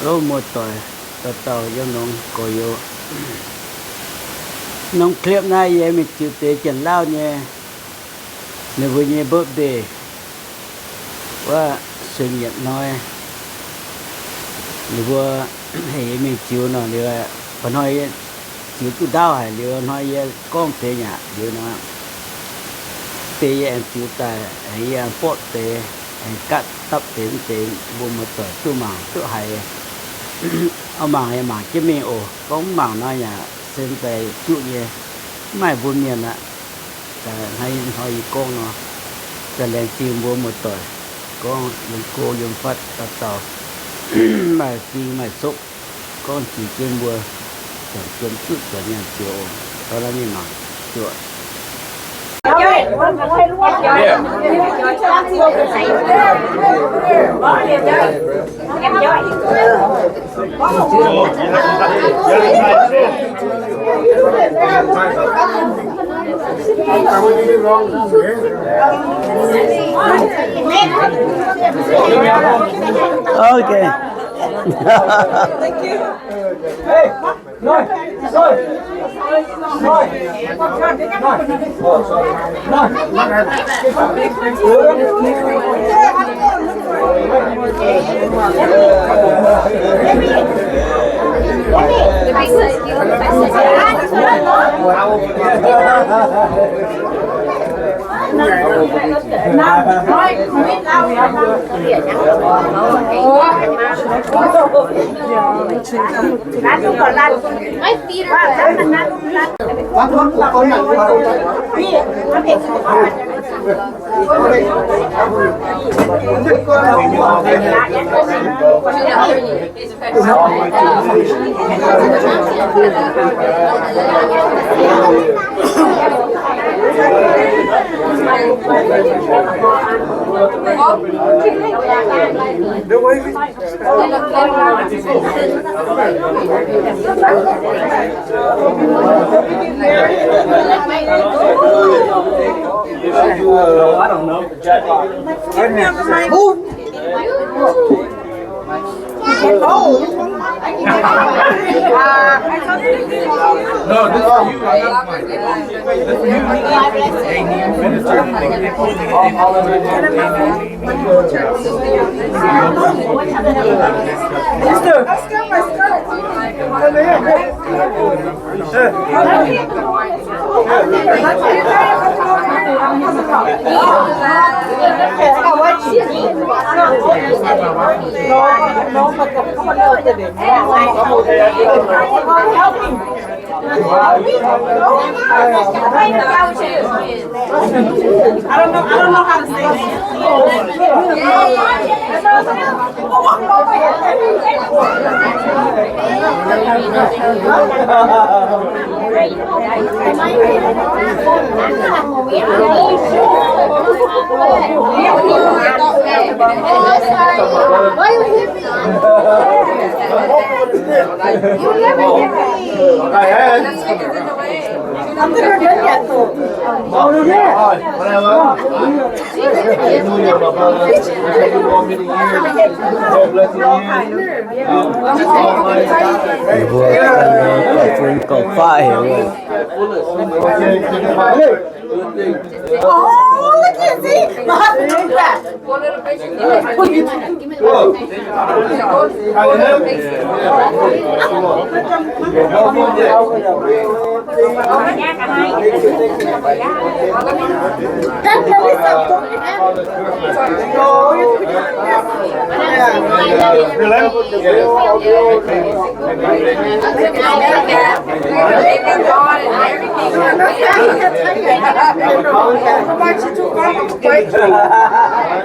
Alo, mô tòi, tà tàu yô nông, kò yô. Nông clip na yê mê chiu tê chân lao nhê. Nê vô nhê bớp đê. Wa, sinh nhật nói. Nê vô hê yê mê chiu nò, lê wa, pà nói yê chiu tu đao hê, lê wa nói yê Kong tê nhạ, lê na. Tê yê eng chiu tai, eng yê eng pok tê, eng kat tap tê, tê bu ma tòi tu mang, tu hai. Au mang yê mang chi mê ô, kong mang na nhạ, sen tai tu yê, mai bu mien na. Ta hai hoi kong no. Ta leng chiu bu ma tòi. Kong yum kô yum fat tap tàu. Mai chiu mai sốc. Kon chi kiên bua, tòn kiên chut tòn nhan chiu ôm. Tòn la ni ma, chiu. Okay. Thank you.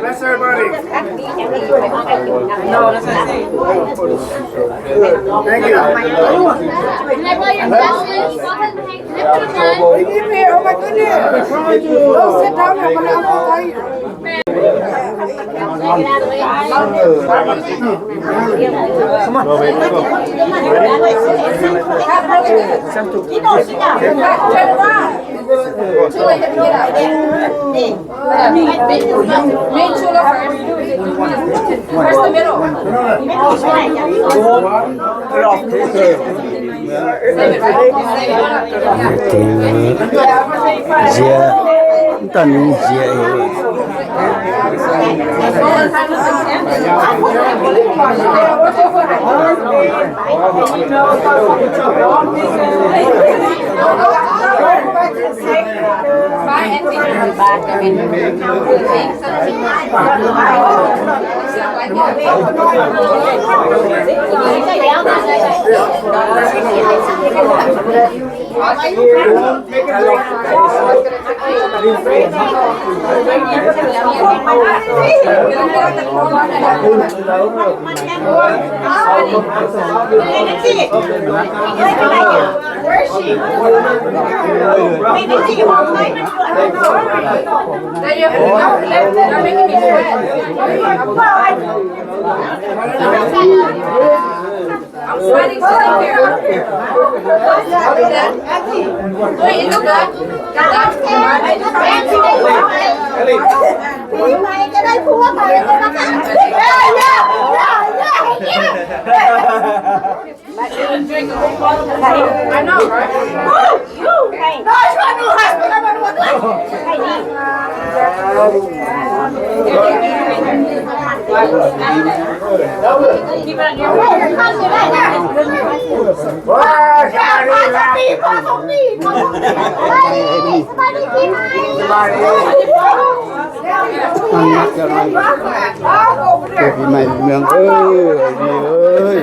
Bless everybody. Thank you. Oh my goodness. Don't sit down. Where's the middle? Middle is right. One, one, one. One, one. ເອີ ເຊຍ ຕອນນີ້ເຊຍເອີ ມັນມັກຈະໄດ້ ເກີດປີໃໝ່ເມືອງເອີຍ ດີເອີຍ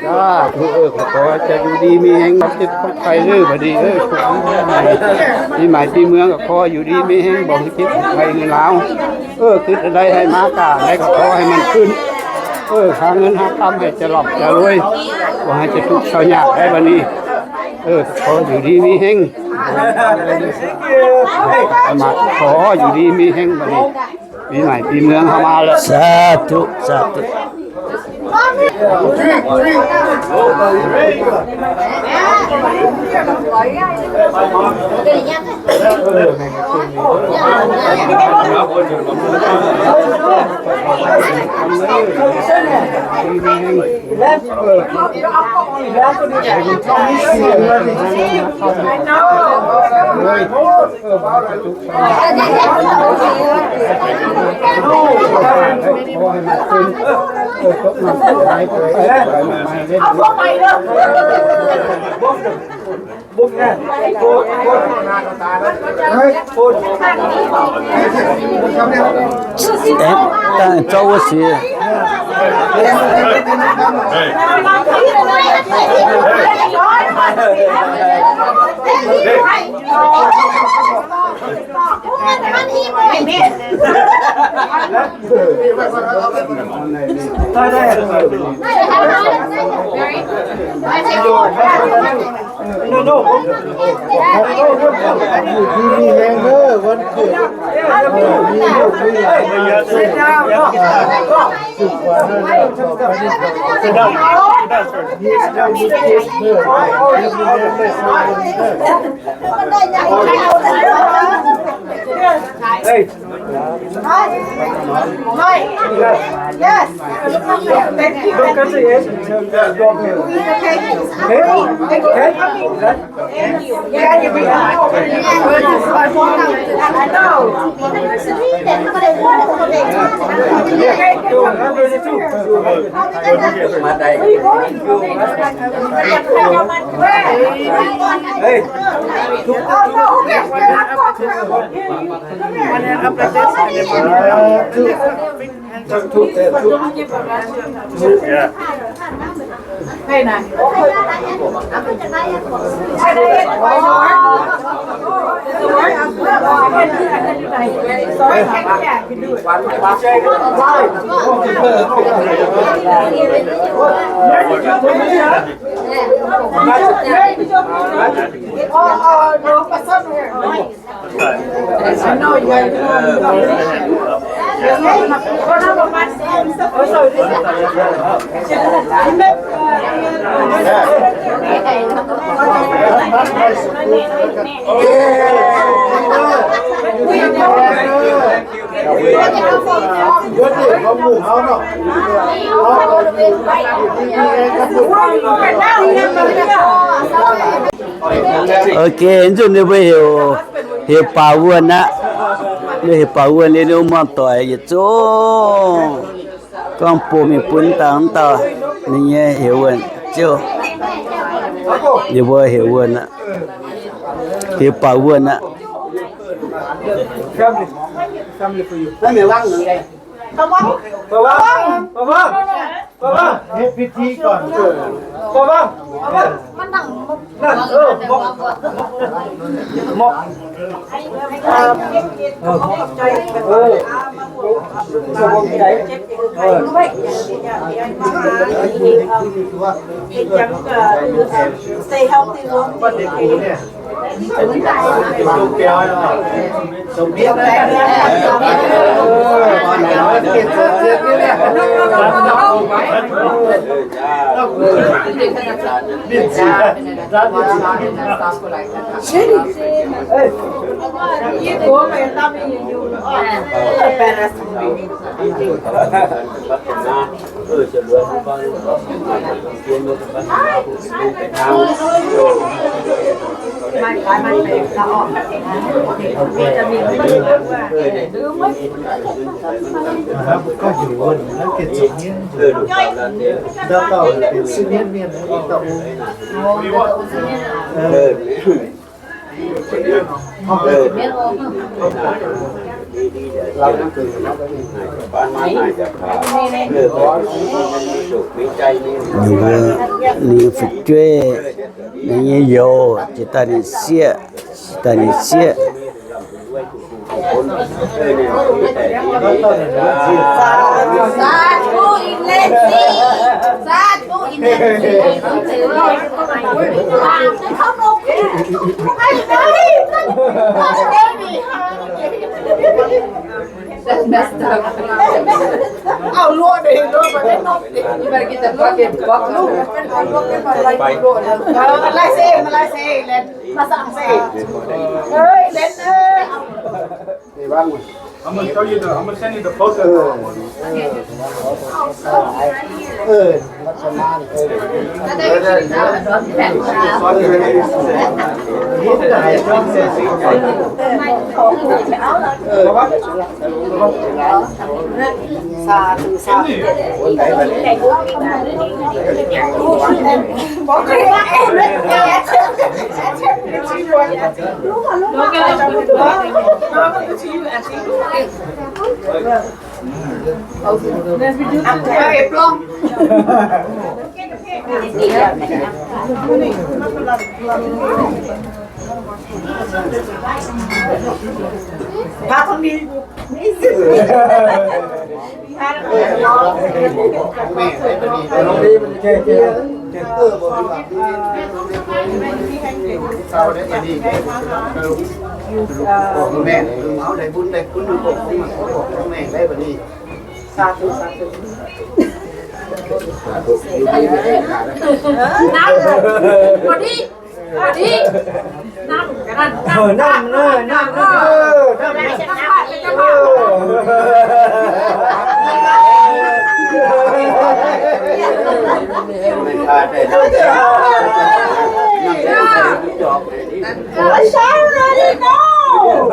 ສາທຸ ເອີ ຂໍໃຫ້ເຈົ້າຢູ່ດີມີແຮງ ເຈັບໄຂ້ເດີ ບາດນີ້ເອີ ປີໃໝ່ປີເມືອງກໍຂໍຢູ່ດີມີແຮງ ບໍ່ໃຫ້ເຈັບໄຂ້ເງິນລາວ ເອີ ຄິດອັນໃດໃຫ້ມາກາໄດ້ກໍຂໍໃຫ້ມັນຂຶ້ນ ເອີ ຫາເງິນຫາຄຳໃຫ້ຈະລ່ຳຈະລວຍ ບໍ່ໃຫ້ຈະທຸກຈະຍາກໄດ້ບາດນີ້ ເອີ ຂໍຢູ່ດີມີແຮງ ມາຂໍຢູ່ດີມີແຮງບາດນີ້ ປີໃໝ່ປີເມືອງເຮົາມາແລ້ວ ສາທຸ ສາທຸ. Hey. Hi. Hi. Yes. Thank you. Look at the edge. Hey. Hey. Hey. Yeah, you bring it up. I know. Hey. OK, ເຈົ້ານີ້ບໍ່ເຫັນ ເຫັນປາວນນະ ເຫັນປາວນນີ້ ມັນຕໍ່ຢູ່ ຈອງ ກອງປູມີປືນຕາງຕາ ນີ້ເຫັນເວີນ ເຈົ້າ ນີ້ບໍ່ເຫັນເວີນນະ ເຫັນປາວນນະ. Family, family for you. ລະແມ່ວາງເລີຍ ລະວັງ ລະວັງ ລະວັງ ລະວັງ ເຮັດພິທີກ່ອນ ລະວັງ ລະວັງ ມັນນັ່ງ ນັ່ງ ເອີ ມົກ ມົກ ເອີ ເອີ ເອີ stay healthy. ເອີ ຈະເລີນພອນ ກໍຢູ່ ເອີ ເປັນຊິເມນ ເປັນຊິເມນ ເອີ ສາທຸ ອີ່ແມ່ ສາທຸ ອີ່ແມ່ ເຂົ້ານົກ ເອົາລົວດເດ້ ລົວດມາເດ້ນົກເດ້ ເອີ ມາລາຍເຊ ມາລາຍເຊ ແລ່ນ ມາສັ່ງເຊ ເອີຍ ແລ່ນ ເອີ ເອົາ I'm gonna show you the, I'm gonna send you the photo. ເອີ ເອີ ລັກສະນະ ເອີ ສາທຸ ສາທຸ ພາຄົນດີ ເອີ ບໍ່ວ່າເຮົາໄດ້ບຸນໄດ້ຄຸນຂອງພໍ່ແມ່ໄດ້ບັດນີ້ ສາທຸ ສາທຸ ນຳ ພໍດີ ພໍດີ ນຳ ກະນັ້ນ ເອີ ນຳ ເອີ ນຳ ເອີ ນຳ ເອີ ນຳ ເອີ Asha already know.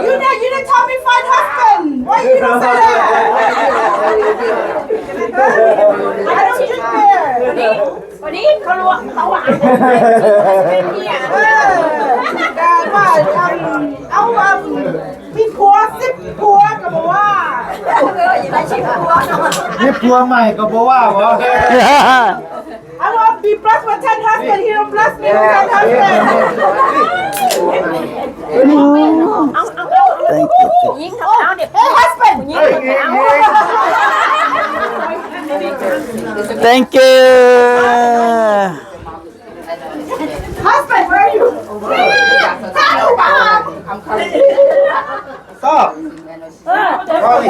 You didn't, you didn't tell me find husband. Why you don't say that? I don't drink beer. ພໍດີເຂົາລວກເຂົາວ່າ ເອີ ກະວ່າ ເອົາວ່າ ມີຜົວສິບຜົວກໍບໍ່ວ່າ ເອີ ຢ່າໄດ້ສິບຜົວເນາະ ມີຜົວໃໝ່ກໍບໍ່ວ່າບໍ? ເອົາວ່າ he bless with ten husband, he don't bless me with ten husband. Thank you. ຍິງເຂົາເອົາເດ້ husband ຍິງເຂົາເອົາ Thank you. Husband, where are you? Stop. Sorry.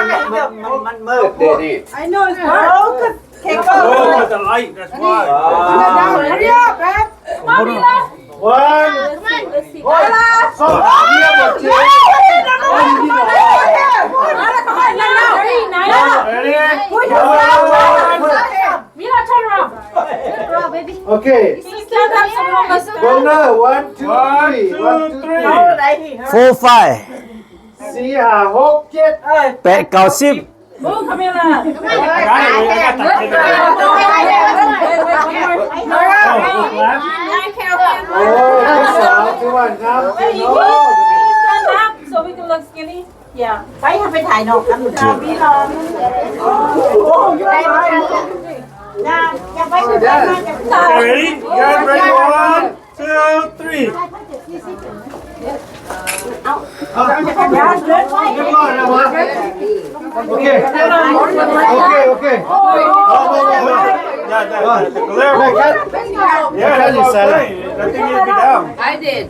ມັນ ມັນ ມັນມືດເດ້ນີ້. I know it's dark. Oh, 'cause can't go. Oh, 'cause the light, that's why. Hurry up, man. One. Ready? Mira, turn around. Turn around, baby. Okay. Stand up, stand up. One, two, three. One, two, three. Four, five. ສີ່ ຫ້າ ຫົກ ເຈັດ ແປດ ເກົ້າ ສິບ. Move, Camila. ໂອ້ຍ ສາວ ຖືວ່າງາມເນາະ. Stand up so we can look skinny. Yeah. ໄປ ເຮົາໄປຖ່າຍນອກກັນ. ໂອ້ຍ ຢ່າ ຢ່າໄປ. Ready? You guys ready? One, two, three. ເອົາ ຮຽບຮ້ອຍແລ້ວວະ. Okay. Okay, okay. Yeah, yeah, yeah. Glare. Yeah, that's what I'm saying. I think you'll be down. I did.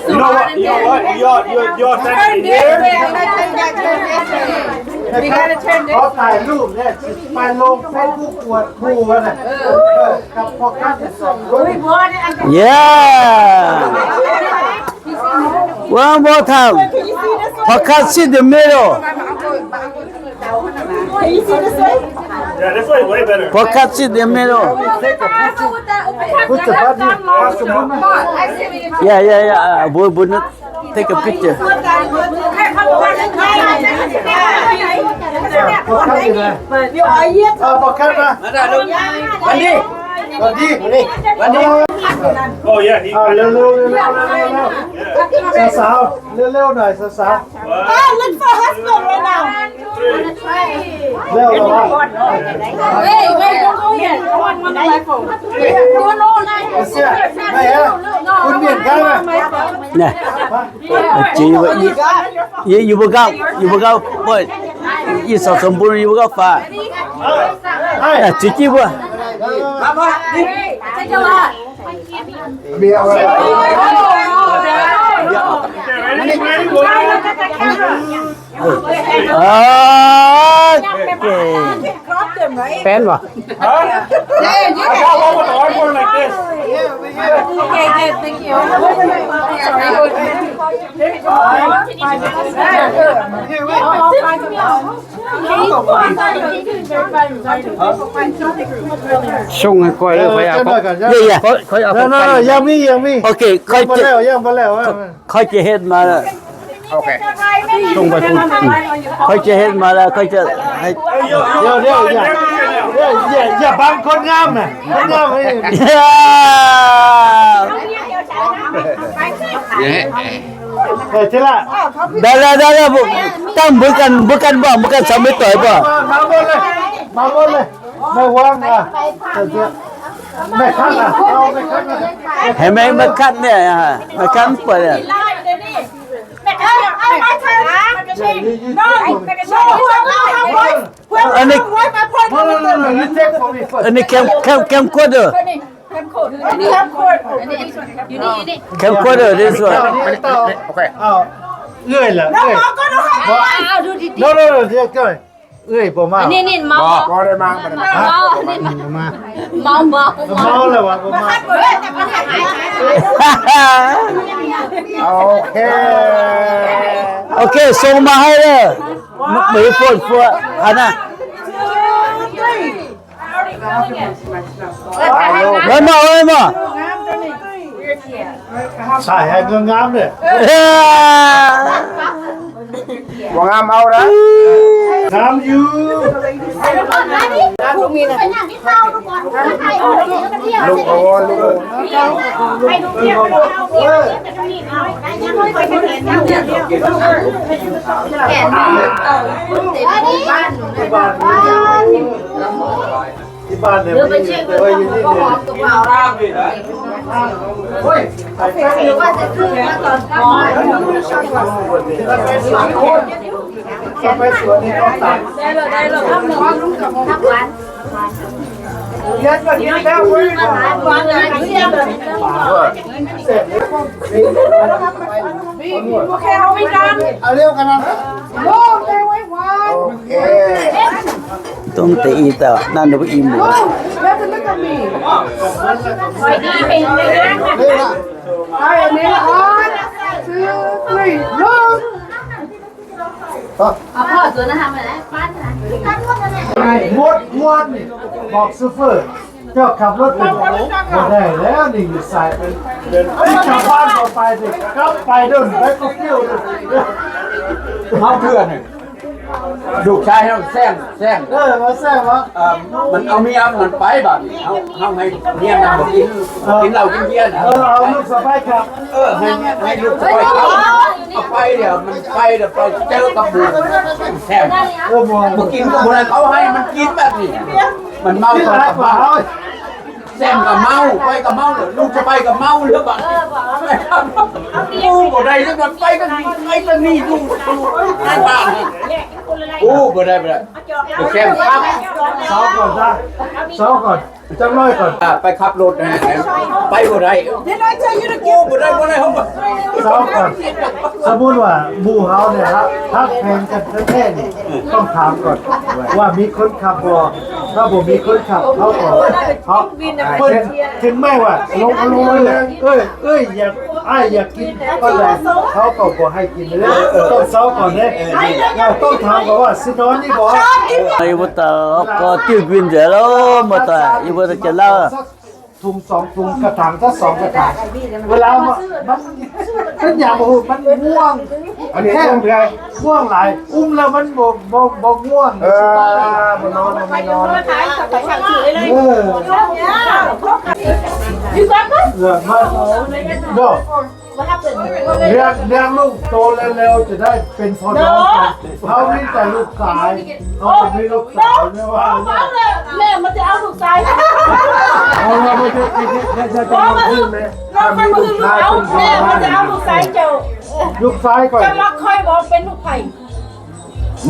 You know what? You know what? You're, you're, you're standing here. We gotta turn this way. ຂໍຖ່າຍຮູບແດ່ ຊິໄປລົງເຟສບຸກອວດໝູ່ນະ. ເອີ ກັບພວກເຮົາສອງຄົນ. Yeah. One more time. Focus in the middle. Can you see this way? Yeah, this way is way better. Focus in the middle. Take a picture. Put the button. Yeah, yeah, yeah. Uh, bu-, bu-, take a picture. ເອົາ Focus ມາ. ມານີ້ ມານີ້ ມານີ້ ມານີ້. Oh, yeah, he ເອົາ ເລັວໆ ເລັວໆ ເລັວໆ ສາວໆ ເລັວໆ ໜ້ອຍ ສາວໆ. Oh, look for husband right now. ເລັວແລ້ວວະ. Wait, wait, don't go yet. I want one on my phone. ເສຍ ໄດ້ແລ້ວ ຄຸນປ່ຽນຂ້າງນະ. ນະ ຈີວ່າອີ ອີ ຢູ່ບໍ່ເກົ້າ ຢູ່ບໍ່ເກົ້າ ບໍ່ ອີສອງສົມບູນ ຢູ່ບໍ່ເກົ້າຟ້າ. ເອີ ຈີຈີບໍ່. Take a lot. ເບຍເອົາໄວ້. ເອີ ເກັ່ງ. ແປ້ນບໍ່? Huh? I got one with the hard one like this. Okay, good, thank you. Sorry. ສົ່ງໃຫ້ຂ້ອຍເດີ ຂ້ອຍເອົາຂອງ ເອີ ເອົາ ຂ້ອຍ ຂ້ອຍເອົາຂອງໄປ. No, no, no, ຍັງມີ ຍັງມີ. ໂອເຄ ຂ້ອຍຈະ ຍັງບໍ່ແລ້ວ ຍັງບໍ່ແລ້ວ. ຂ້ອຍຈະເຮັດມາ ໂອເຄ ສົ່ງໄປພຸ້ນ. ຂ້ອຍຈະເຮັດມາແລ້ວ ຂ້ອຍຈະໃຫ້ ດຽວ ດຽວ ຢ່າ ດຽວ ຢ່າ ຢ່າບັງຄົນງາມນະ ຄົນງາມ. ເອີ ທີລະ ໄດ້ແລ້ວ ໄດ້ແລ້ວ. ຕັ້ງເບິ່ງກັນ ເບິ່ງກັນບໍ່ ເບິ່ງກັນສາມີຕ່ອຍບໍ່. ມາ ມາໝົດເລີຍ ມາໝົດເລີຍ. ແມ່ຫວງ ອ່ະ ແມ່ຄັດ ອ່ະ ເອົາແມ່ຄັດ ອ່ະ ໃຫ້ແມ່ ແມ່ຄັດນີ້ ອ່ະ ແມ່ຄັດເປີດ ອ່ະ. No, no, no, no, you take for me first. ອັນນີ້ເຂັ້ມ ເຂັ້ມ ເຂັ້ມກວ່າເດີ ເຂັ້ມກວ່າເດີ this one. ໂອເຄ ເອົາ ເອື້ອຍລະ ເອື້ອຍ. No, no, no, ເອື້ອຍບໍ່ມາ. ອັນນີ້ ນີ້ເມົາ ບໍ່ ບໍ່ໄດ້ມາ ບໍ່ໄດ້ມາ. ເມົາ ອັນນີ້ເມົາ ມາ ເມົາ ເມົາ ເມົາແລ້ວວະ ບໍ່ມາ. ໂອເຄ ໂອເຄ ສົ່ງມາໃຫ້ເດີ ມື້ຝົນເຟືອ ອັນນະ. ເອີ ມາ ເອີ ມາ. ສາຍໃຫ້ງາມໆເດີ. ເອີ ບໍ່ງາມເອົານະ ງາມຢູ່. ລຸກເອົາ ລຸກເອົາ. ທີ່ບ້ານເດີ ເດີໄປເຊັກເບິ່ງ ເອີ ຢູ່ທີ່ນີ້ ໂອ້ຍ ໄປສວນນີ້ຕ້ອງຕັດ ໄດ້ແລ້ວ ໄດ້ແລ້ວ. ໂອເຄ ເຮົາມີການ ເອົາເລັວກັນນະ. Tông te i ta nan do i mu. All right, one, two, three, roll. ໝົດງວດນີ້ ບອກໂຊເຟີ ເຈົ້າຂັບລົດໄປບໍ່ໄດ້ແລ້ວ ນີ້ຢູ່ສາຍໄປ ເດີນໄປ ກັບບ້ານບໍ່ໄປ ກັບໄປດົນໄປກໍຟິວ ເຮົາເທື່ອໜຶ່ງ ລູກຊາຍເຮົາແຊງ ແຊງ ເອີ ມາແຊງເນາະ ເອີ ມັນເອົາເມຍມັນໄປບາດນີ້ ເຮົາ ເຮົາໃຫ້ເມຍມັນບໍ່ກິນ ເອີ ກິນເຫຼົ້າກິນເບຍນະ ເອີ ເອົາລູກສະໃພ້ຂັບ ເອີ ໃຫ້ ໃຫ້ລູກສະໃພ້ເຂົາ ເອົາໄປແລ້ວ ມັນໄປແລ້ວໄປເຈີກັບໝູ່ແຊງ ເອີ ບໍ່ ບໍ່ກິນກໍບໍ່ໄດ້ ເຂົາໃຫ້ມັນກິນແບບນີ້ ມັນເມົາ ກິນຫຼາຍກວ່າເຮົາ ແຊມກໍເມົາ ຂ້ອຍກໍເມົາ ລູກສະໃພ້ກໍເມົາເລີຍບາດນີ້ ໂອ້ ບໍ່ໄດ້ເລີຍ ໄປກັນ ໄປກັນນີ້ ຢູ່ ຢູ່ໃນບ້ານນີ້ ໂອ້ ບໍ່ໄດ້ ບໍ່ໄດ້ ບໍ່ແຊມຄັບ ເຊົາກ່ອນຊະ ເຊົາກ່ອນ ຈັກໜ້ອຍກ່ອນ ອ່າ ໄປຂັບລົດນະ ໄປບໍ່ໄດ້ ໂອ້ ບໍ່ໄດ້ ບໍ່ໄດ້ ເຮົາບໍ່ ເຊົາກ່ອນ ສົມມຸດວ່າໝູ່ເຮົານີ້ ຮັກ ຮັກແພງກັນແທ້ໆນີ້ ຕ້ອງຖາມກ່ອນວ່າມີຄົນຂັບບໍ່ ຖ້າບໍ່ມີຄົນຂັບ ເຮົາກໍ ເຮົາ ເພິ່ນ ເຖິງແມ້ວ່າລົງ ລົງມາເລີຍ ເອີຍ ເອີຍ ຢາກ ອ້າຍຢາກກິນປານໃດ ເຂົາກໍບໍ່ໃຫ້ກິນເດ້ ຕ້ອງເຊົາກ່ອນເດ້ ຕ້ອງຖາມກ່ອນວ່າຊິນອນນີ້ບໍ່ Ibu ta ko ti gwin je lo mo ta ibu ta je lo. สักถุงสองถุง กระถางสักสองกระถาง เวลามัน มัน มันหยังบ่ฮู้ มันง่วง อันนี้ง่วงเด้ ง่วงหลาย อุ้มแล้วมันบ่ บ่ บ่ง่วง เออ บ่นอน บ่นอน เออ เออ มา เนาะ เลี้ยง เลี้ยงลูกโตเร็วๆ จะได้เป็นพ่อน้องกัน เขามีแต่ลูกชาย เขาไม่มีลูกสาว ไม่ว่า แม่มันจะเอาลูกชาย เอา เราไม่ใช่ ไม่ใช่ ไม่ใช่ จะมาขึ้นไหม เราไปมือเอา แม่มันจะเอาลูกชายเจ้า ลูกชายก่อน จะมาคอยบอกเป็นลูกไผ่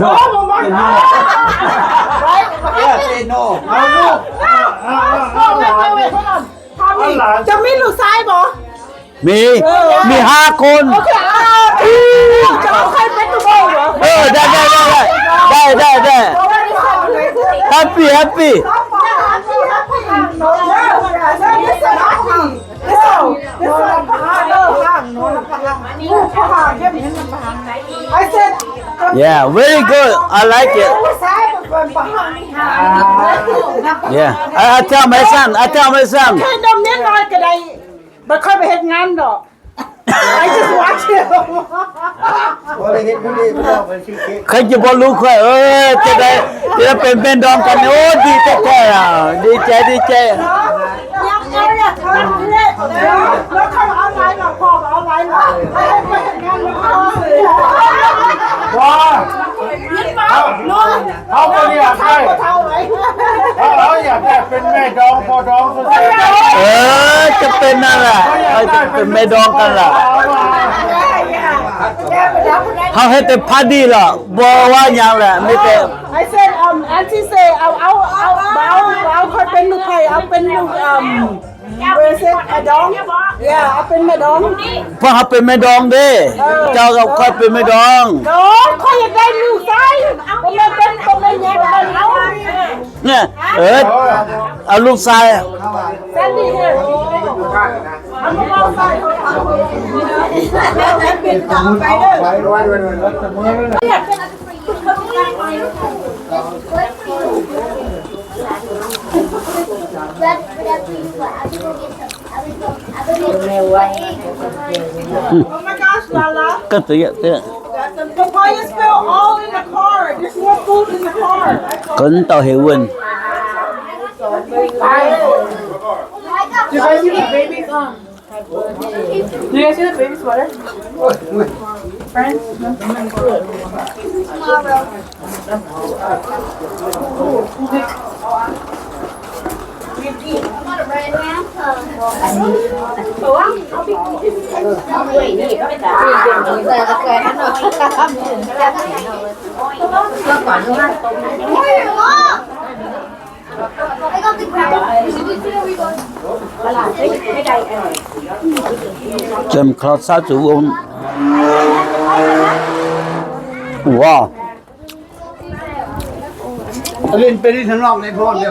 No. No, no, no. ไป Yeah, say no. เอาลูก เอา เอา เอาหลาน เอาหลาน จะมีลูกชายบ่ มี เออ มีห้าคน โอเค อ่า จะเอาใครเป็นลูกเขยเหรอ เออ ได้ ได้ ได้ ได้ ได้ Happy, happy. Happy, happy. No, no, no, no, no, no, no. ເອີ ເອີ ເອີ Yeah, very good. I like it. Yeah. I, I tell my son, I tell my son. ແຄ່ດມນິດໜ້ອຍກໍໄດ້ ບໍ່ຄ່ອຍໄປເຮັດງານດອກ. I just watch him. ບໍ່ໄດ້ເຮັດບຸນນີ້ ບໍ່ໄດ້ເຮັດ ໃຄຈະບໍ່ລູກຂ້ອຍ ເອີ ຈະໄດ້ ຈະໄດ້ເປັນແມ່ດອງກັນ ໂອ້ ດີແທ້ໆ ອ່ະ ດີໃຈ ດີໃຈ. ວ່າ ເຮົາ ເຮົາບໍ່ໄດ້ຢາກໄດ້ ເຮົາ ເຮົາຢາກໄດ້ເປັນແມ່ດອງພໍ່ດອງຊື່ໆ. ເອີ ຈະເປັນນັ້ນແຫຼະ ເຮົາຈະເປັນແມ່ດອງກັນລະ. ເຮົາເຮັດແຕ່ພາດີລະ ບໍ່ວ່າຫຍັງແຫຼະ ມີແຕ່ I said, um, Auntie say, ເອົາ ເອົາ ເອົາ ເອົາ ເອົາ ເອົາ ຂ້ອຍເປັນລູກໃຜ ເອົາເປັນລູກ um, where is it? ອາດອງ? Yeah, ເອົາເປັນແມ່ດອງ. ພວກເຮົາເປັນແມ່ດອງເດ້. ເອີ ເຈົ້າກັບຂ້ອຍເປັນແມ່ດອງ. ໂອ້ ຂ້ອຍຢາກໄດ້ລູກຊາຍ. ບໍ່ແມ່ນເປັນ ບໍ່ແມ່ນຫຍັງ ບໍ່ແມ່ນເອົາ. ເອີ ເອົາລູກຊາຍ. Oh my gosh, Lala. Papaya spill all in the car. There's more food in the car. Kau tahu hewan. You guys see the baby's, um, Do you guys see the baby sweater? Friends? Jam khlot sa chu um. Wow. ຫຼິ້ນໄປຫຼິ້ນທາງນອກໃນພອນເດີ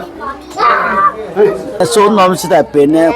ໂຊນເນາະ ມັນຊິໄດ້ເປັນແນວ